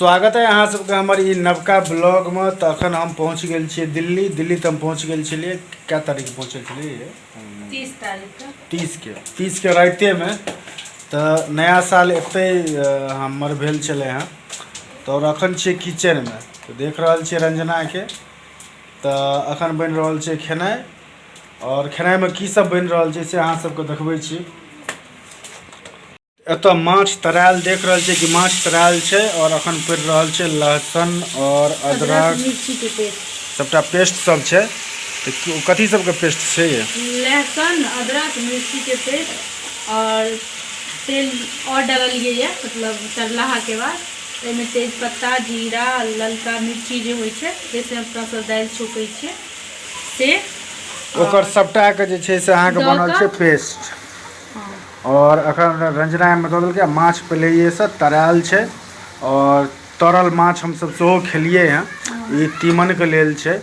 स्वागत है अहाँ सबके हमर ई नवका ब्लॉगमे। तऽ अखन हम पहुँच गेल छियै दिल्ली। दिल्ली तऽ हम पहुँच गेल छलियै, कए तारीख पहुँचल छलियै? 30 तारीख। 30के रातिमे। तऽ नया साल एतै हमर भेल छलै हँ। तऽ आओर अखन छियै किचनमे, तऽ देख रहल छियै रंजनाके। तऽ अखन बनि रहल छै खेनाइ, आओर खेनाइमे की सब बनि रहल छै से अहाँ सबके देखबै छी। एतऽ माछ तरायल देख रहल छियै कि माछ तरायल छै, आओर अखन पड़ि रहल छै लहसुन आओर अदरक, मिर्ची के पेस्ट, सबटा पेस्ट सब छै। तऽ कथी सबके पेस्ट छै ये? लहसुन, अदरक, मिर्ची के पेस्ट आओर तेल आओर डललियै ये, मतलब तरलाहा के बाद एहिमे तेजपत्ता, जीरा, ललका मिर्ची जे होइ छै, जैसे अपना सब दालि छौंकै छियै से ओकर सबटाके जे छै से अहाँके बनल छै पेस्ट। आओर अखन रंजना एहिमे दऽ देलकै। माछ पहिलैएसँ तरायल छै, आओर तरल माछ हमसब सेहो खेलियै हँ। ई तीमनके लेल छै,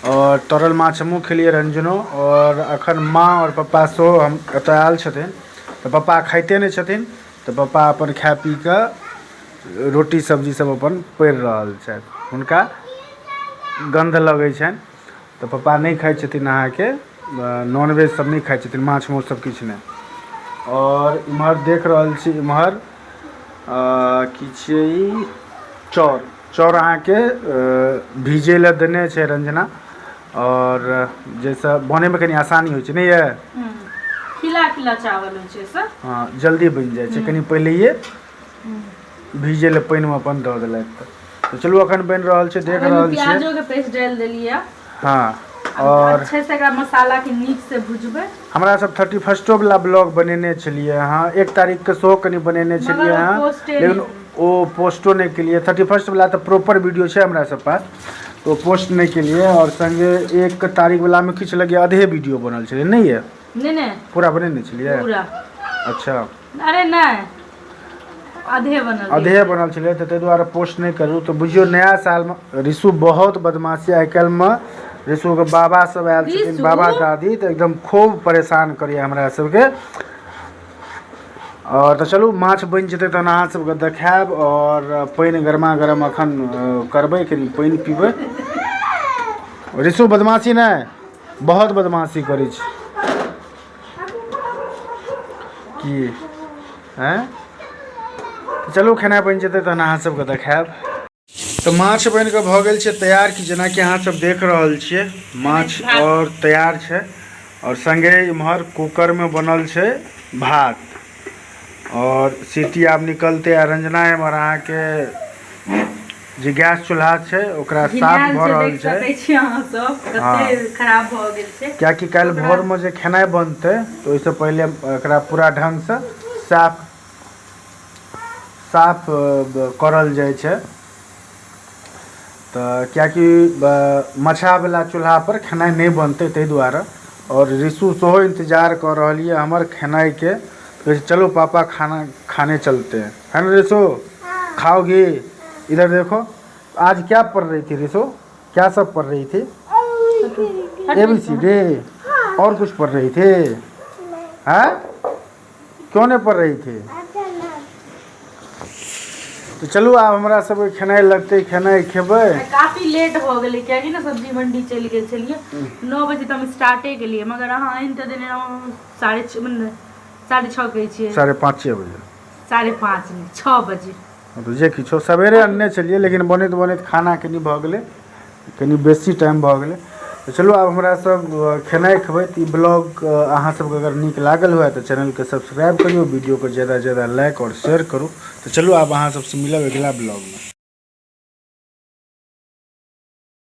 आओर तरल माछ हमहूँ खेलियै, रंजनो, आओर अखन माँ आओर पप्पा सेहो हम एतऽ आयल छथिन। तऽ पप्पा खाइते नहि छथिन, तऽ पप्पा अपन खा पी कऽ रोटी सब्जी सब अपन पड़ि रहल छथि। हुनका गन्ध लगै छनि, तऽ पप्पा नहि खाइ छथिन। अहाँके नॉनवेज सब नहि खाइ छथिन, माछ माउस सब किछु नहि। आओर इम्हर देख रहल छी, इम्हर की छियै ई? चाउर। चाउर अहाँके भीजै लए देने छै रंजना, आओर जाहिसँ बनैमे कनि आसानी होइ छै, नहि यऽ? खिला खिला चावल होइ छै सर। हँ, जल्दी बनि जाइ छै। कनि पहिलैये भीजै लए पानिमे अपन दऽ देलथि। तऽ चलू, अखन बनि रहल छै, देख रहल छियै। प्याजो के पेस्ट डालि देलियै। हँ, आओर अच्छे से एकरा मसाला के नीक से भुजबै। हमरा सब 31 वाला ब्लॉग बनेने छलियै हँ, 1 तारीख के सेहो कनि बनेने छलियै हँ, लेकिन ओ पोस्टो नहि केलियै। 31 वाला तऽ प्रॉपर वीडियो छै हमरा सब पास, तऽ ओ पोस्ट नहि केलियै। आओर संगे 1 तारीख वाला मे किछु लगैया आधे वीडियो बनल छलै, नहि ये? नहि नहि। पूरा बनेने छलियै? पूरा। अच्छा। अरे नहि, आधे बनल। आधे बनल छलै, तऽ ताहि दुआरे पोस्ट नहि करू। तऽ बुझियौ, नया सालमे ऋषु बहुत बदमाशी। आइ काल्हिमे ऋषुके बाबा सब आयल छथिन, बाबा दादी, तऽ एकदम खूब परेशान करैया हमरा सबके। आओर तऽ चलू, माछ बनि जेतै तहन अहाँ सबके देखायब। आओर पानि गरमा गरम अखन करबै, कनि पानि पीबै। ऋषु, बदमाशी नहि, बहुत बदमाशी करै छै की? हैं, चलू, खेनाइ बनि जेतै तहन अहाँ सबके देखायब। तऽ माछ बनि कऽ भऽ गेल छै तैयार कि जेनाकि अहाँ सब देख रहल छियै, माछ आओर तैयार छै। आओर संगे इम्हर कुकरमे बनल छै भात, आओर सीटी आब निकलतै। आ रंजना एम्हर अहाँके जे गैस चूल्हा छै ओकरा साफ भऽ रहल छै। खराब भऽ गेल छै, कियाकि काल्हि भोरमे जे खेनाइ बनतै तऽ ओहिसँ पहिले एकरा पूरा ढङ्गसँ साफ साफ करल जाइ छै। तऽ कियाकि मछावला चूल्हापर खेनाइ नहि बनतै, ताहि दुआरे। आओर ऋषु सेहो इन्तजार कऽ रहल यऽ हमर खेनाइके। कहै छै, चलो पापा, खाना खाने चलते हैं। है ना ऋषु? खाओगी? इधर देखो, आज क्या पढ़ रही थी ऋषु? क्या सब पढ़ रही थी? ए बी सी डी और कुछ पढ़ रही थी? हैं, क्यों नहीं पढ़ रही थी? तऽ चलू, आब हमरा सबके खेनाइ लगतै, खेनाइ खेबै। काफी लेट भऽ गेलै, कियाकि ने सब्जी मंडी चलि गेल छलियै। 9 बजे तऽ हम स्टार्टे केलियै, मगर अहाँ आनि तऽ देने रहौं 6:30, मने 6:30 कहै छियै। 5:30 बजे। 5:30 नहि, 6 बजे। तऽ जे किछो, सवेरे अनने छलियै, लेकिन बनैत बनैत खाना कनि भऽ गेलै, कनि बेसी टाइम भऽ गेलै। तऽ चलू, आब हमरा सब खेनाइ खेबै। तऽ ई ब्लॉग अहाँ सबके अगर नीक लागल हुए तऽ चैनलके सब्सक्राइब करियौ, वीडियोके ज्यादा ज्यादा लाइक आओर शेयर करू। तऽ चलू, आब अहाँ सबसँ मिलब अगिला ब्लॉगमे।